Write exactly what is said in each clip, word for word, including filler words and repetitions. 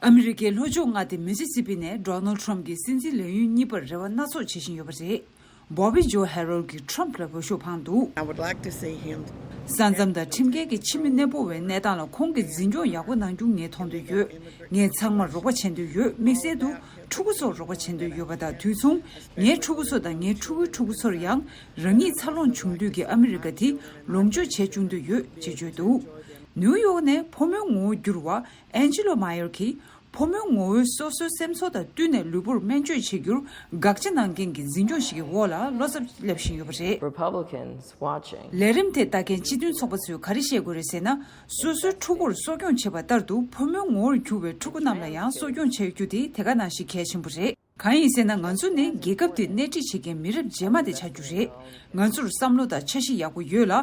ཨ་མི་རི་ཀའི་ལྷོ་ཕྱོགས་མངའ་སྡེ་མི་སི་སི་པི་ནས་ཌོ་ནལ་ཊམ་གྱིས་སྲིད་འཛིན་ལས་ཡུན་གཉིས་པར་རེ་བ་སྣ་ཚོགས་བྱེད་བཞིན་ཡོད་པ་རེད། བྷོ་བི་ཇོ་ཧེ་རལ་གྱིས་ཊམ་ལ་འོས་ཤོག་འཕངས་འདུག I would like to see him. ས་མཚམས་དང་ཁྲིམས་འགལ་གྱི་ཕྱི་མི་གནས་སྤོ་བའི་གནས་སྟངས་ལ་ཁོང་གིས་འཛིན་སྐྱོང་ཡག་པོ་གནང་རྒྱུ་ངས་མཐོང་འདོད་ཡོད། ངས་ཚང་མར་རོགས་པ་བྱེད་འདོད་ཡོད། དམིགས་བསལ་དུ་ཕྲུ་གུ་ཚོར་རོགས་པ་བྱེད་འདོད་ཡོད་པ་དང་དུས་མཚུངས། ངའི་ཕྲུ་གུ་ཚོ་དང་ངའི་ཕྲུ་གུའི་ཕྲུ་གུ་ཚོར་ཡང་རང་ཉིད་འཚར་ལོངས་བྱུང་དུས་ཀྱི་ཨ་མི་རི་ཀ་དེ་ལོངས་སྤྱོད་བྱེད་བཅུག་འདོད་ཡོད་ཅེས་བརྗོད་འདུག་ནིའུ་ཡོག་ནས་ཕོ་མོའི་ངོ་བོ་བསྒྱུར་བ་ཨན་ཇི་ལོ་མ་ཡོར་གྱིས། ཕོ་མོའི་ངོ་བོས་སོ་སོའི་སེམས་ཚོར་དང་བསྟུན་ནས་ལུས་པོར་སྨན་བཅོས་བྱེད་རྒྱུར་དགག་བྱ་གནང་མཁན་གྱི་འཛིན་སྐྱོང་ཞིག་གི་འོག་ལ་བློ་འཚབ་སླེབས་བཞིན་ཡོད་པ་རེད། Republicans watching. ལས་རིམ་དེ་ལྟ་མཁན་སྤྱི་མཐུན་ཚོགས་པ་ཚོས་ག་རེ་བཤད་དགོས་རེད་ཟེར་ན། སོ་སོའི་ཕྲུ་གུར་གསོ་སྐྱོང་བྱེད་པ་ལྟར་དུ་ཕོ་མོའི་ངོ་བོར་གྱུར་བའི་ཕྲུ་གུ་རྣམས་ལ་ཡང་གསོ་སྐྱོང་བྱ་རྒྱུ་དེ་དེ་ག་ནང་བཞིན་གལ་ཆེན་པོ་རེད། གང་ཡིན་ཟེར་ན། ང་ཚོ་ནི་རྒྱལ་ཁབ་དེ་སྣེ་ཁྲིད་བྱེད་མཁན་མི་རབས་རྗེས་མ་དེ་ཆགས་རྒྱུ་རེད། ང་ཚོར་བསམ་བློ་དང་འཆར་གཞི་ཡག་པོ་ཡོད་ལ།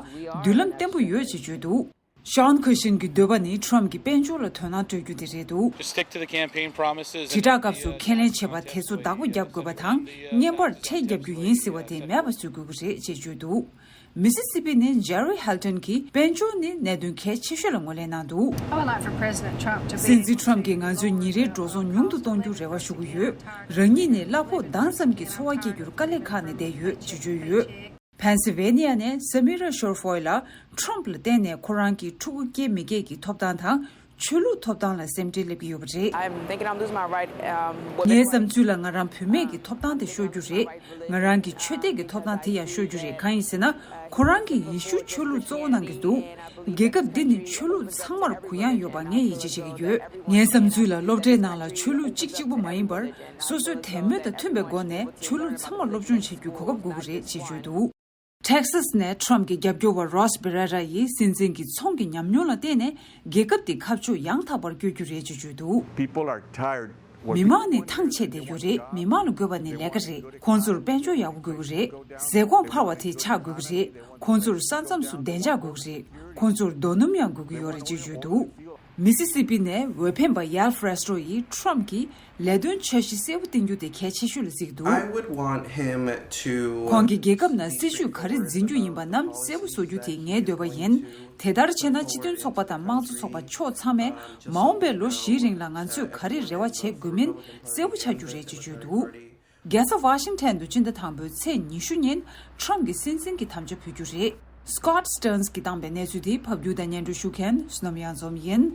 མདུན་ལམ་བརྟན་པོ་ཡོད་ཅེས་བརྗོད་འདུག་ཤཱོན་ཁེར་ཤིན་གྱི་འདོད་པ་ནི་ཊམ་གྱི་དཔལ་འབྱོར་ལ་དོ་སྣང་སྤྲོད་རྒྱུ་དེ་རེད་འདུག Just stick to the campaign promises. དྲིལ་བསྒྲགས་སྐབས་སུ་ཁས་ལེན་བྱས་པ་དེ་ཚོ་བདག་པོ་རྒྱབ་དགོས་པ་དང་། བརྙན་པར་ཁྲལ་རྒྱབ་རྒྱུ་ཡིན་ཟེར་བ་དེ་མེད་པ་བཟོ་དགོས་ཀྱི་རེད་ཅེས་བརྗོད་འདུག་མི་སི་སི་པི་ནས་ཇེ་རི་ཧེལ་ཊོན་གྱིས་དཔལ་འབྱོར་ནི་གནད་དོན་གལ་ཆེ་ཤོས་ལ་ངོས་ལེན་གནང་འདུག I would like for President Trump to be སྲིད་འཛིན་ཊམ་གྱིས་ང་ཚོའི་ཉིན་རེའི་འགྲོ་སོང་ཉུང་དུ་གཏོང་རྒྱུར་རེ་བ་ཞུ་གི་ཡོད། རང་ཉིད་ནི་གླ་ཕོགས་འདང་ཙམ་གྱི་འཚོ་བ་སྐྱེལ་རྒྱུར་དཀའ་ལས་ཁག་ནས་བསྡད་ཡོད་ཅེས་བརྗོད་ཡོད། ཕེན་སི་ཝེ་ནི་ཡ་ནས་སེ་མི་ར་ཤོར་ཧྥོའི་ལ་ཊམ་ལ་བརྟེན་ནས་ཁོ་རང་གི་ཕྲུ་གུ་སྐྱེ་མི་སྐྱེ་གི་ཐོབ་ཐང་དང་། ཆོས་ལུགས་ཐོབ་ཐང་ལ་སེམས་ཁྲལ་སླེབས་ཀྱི་ཡོད་པ་རེད། I'm thinking I'm losing my right, um, women ངའི་བསམ་ཚུལ་ལ་ང་རང་བུད་མེད་ཀྱི་ཐོབ་ཐང་དེ་ཤོར་རྒྱུ་རེད། ང་རང་གི་ཆོས་དད་ཀྱི་ཐོབ་ཐང་དེ་ཡང་ཤོར་རྒྱུ་རེད། གང་ཡིན་ཟེར་ན། ཁོ་རང་གིས་ཡེ་ཤུ་ཆོས་ལུགས་གཙོ་བོ་གནང་གི་འདུག་རྒྱལ་ཁབ་འདི་ནི་ཆོས་ལུགས་ཚང་མར་གུ་ཡངས་ཡོད་པ་ངས་ཡིད་ཆེས་བྱེད་ཀྱི་ཡོད། ངའི་བསམ་ཚུལ་ལ་སློབ་གྲྭའི་ནང་ལ་ཆོས་ལུགས་གཅིག་གཅིག་པུ་མ་ཡིན་པར། སོ་སོའི་དད་མོས་དང་མཐུན་པའི་སྒོ་ནས་ཆོས་ལུགས་ཚང་མར་སློབ་སྦྱོང་བྱེད་རྒྱུའི་གོ་སྐབས་དགོས་ཀྱི་རེད་ཅེས་བརྗོད་འདུག་ཊེག་སཱས་ནས་ཊམ་གྱི་རྒྱབ་སྐྱོར་བ་རོས་བྷེ་རེ་ར་ཡིས་སྲིད་འཛིན་གྱི་ཚོང་གི་ཉམས་མྱོང་ལ་བརྟེན་ནས་རྒྱལ་ཁབ་དེ་ཁ་ཕྱོགས་ཡང་དག་པར་བསྐྱོད་རྒྱུ་རེད་ཅེས་བརྗོད་འདུག People are tired. What མི་མང་ནི་ཐང་ཆད་བསྡད་ཡོད་རེད། མི་མང་ལ་དགོས་པ་ནི་ལས་ཀ་རེད། ཁོང་ཚོར་དཔལ་འབྱོར་ཡག་པོ་དགོས་ཀྱི་རེད། ཟས་གོང་འཕར་བ་དེ་ཆགས་དགོས་ཀྱི་རེད། ཁོང་ཚོར་ས་མཚམས་སུ་བདེ་འཇགས་དགོས་ཀྱི་རེད། ཁོང་ཚོར་རྡོ་སྣུམ་ཡང་དགོས་ཀྱི་ཡོད་རེད་ཅེས་བརྗོད་འདུག་མི་སི་སི་པི་ནས་འོས་འཕེན་པ་ཡལ་ཧྥེ་རེ་སི་ཊོ་ཡིས་ཊམ་གྱིས་ལས་དོན་འཆར་གཞི་གསལ་པོ་བསྟན་རྒྱུ་དེ་གལ་ཆེ་ཤོས་ལ་གཟིགས་འདུག I would want him to ཁོང་གིས་རྒྱལ་ཁབ་ནང་སྲིད་ཇུས་ག་རེ་འཛིན་རྒྱུ་ཡིན་པ་རྣམས་གསལ་པོ་བཟོ་རྒྱུ་དེ་ངའི་འདོད་པ་ཡིན། དེ་ལྟར་བྱས་ན་སྤྱི་མཐུན་ཚོགས་པ་དང་དམངས་གཙོ་ཚོགས་པ་ཕྱོགས་ཚང་མས་མ་འོངས་པའི་ལོ་བཞིའི་རིང་ལ་ང་ཚོས་ག་རེ་རེ་བ་བྱེད་དགོས་མིན་གསལ་པོ་ཆགས་རྒྱུ་རེད་ཅེས་བརྗོད་འདུག་རྒྱལ་ས་ཝ་ཤིང་ཊོན་དུ་སྤྱི་ཟླ་དང་པོའི་ཚེས་ཉི་ཤུ་ཉིན་ཊམ་གྱིས་སྲིད་འཛིན་གྱི་དམ་བཅའ་ཕུལ་རྒྱུ་རེད། སྐོཊ་སི་ཊར་ནས་ཀྱིས་བཏང་པའི་གནས་ཚུལ་དེ་ཕབ་སྒྱུར་དང་སྙན་སྒྲོན་ཞུ་མཁན་བསོད་ནམས་གཡང་འཛོམས་ཡིན།